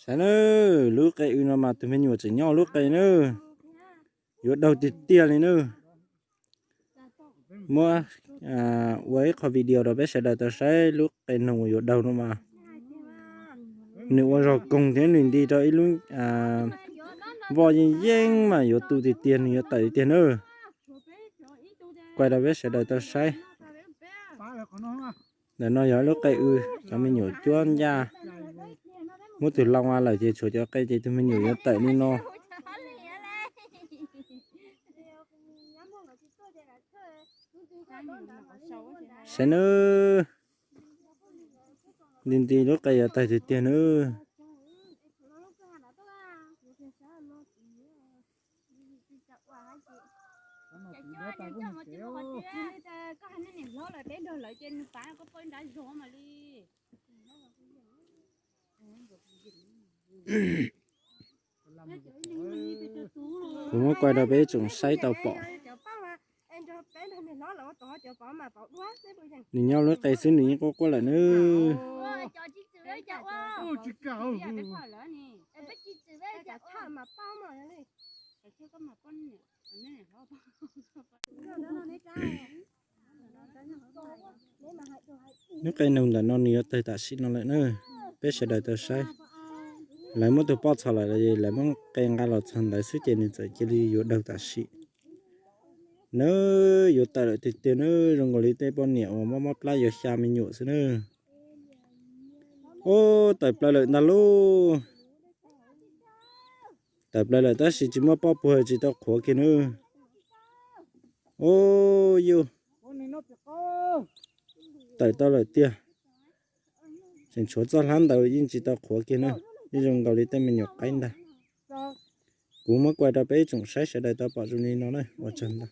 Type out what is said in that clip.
Saib nawb, lub qe w no mas tus me nyuam tseem nyob lub qe nawb. Yuav daug tiag tiag li nawb. Muab ua ib qho video rau peb sawv daws tau saib lub qe noog uas yuav daug no mas nws ua zog koog thiab nws nti rau ib lub voj yeej yeej mas yuav tu tiag tiag, nws yuav tawm tiag tiag nawb. Kuaj rau peb sawv daws tau saib. Ntawm no yog lub qe w, cov me nyuam cuab ncaj. Muab tus lau a lawm ces tshuav cov qe ces tus me nyuam yuav tawm li no. Saib nawb, nti nti lub qe yuav tawg tiag tiag nawb. Kuv muab kuaj rau peb ib tsoom saib tau pom. Nws nyob lub qe xwb nws yeej quaj quaj lawm nawb. Lub qe noog ntawm no nws yuav tawg tam sim no lawm na. Peb sawv daws tau saib. Lawv muab tus poj txhos lawm, lawv muab qe nqa los txog ntawd xwb ces nws txawm cia li yuav daug tam sim. Nawb, yuav tawm lawm tiag tiag nawb, zoo nkaus li tej poj niam uas mob mob plab yuav xya me nyuam xwb nawb. Ub, tawm plaws lawm ntag lauj. Tawm plaws lawm tab sis tsis muaj pob puag tsis tau qhuav kiag nawb. Ub, yuj, tawm tau lawm tiag. Tseem tshuav txoj hlab ntawd yeej tsis tau qhuav kiag nawb, yeej zoo nkaus li tej me nyuam qaib ntag. Kuv muab kuaj rau peb ib tsoom saib sawv daws tau pom zoo li no na, ua tsaug ntau.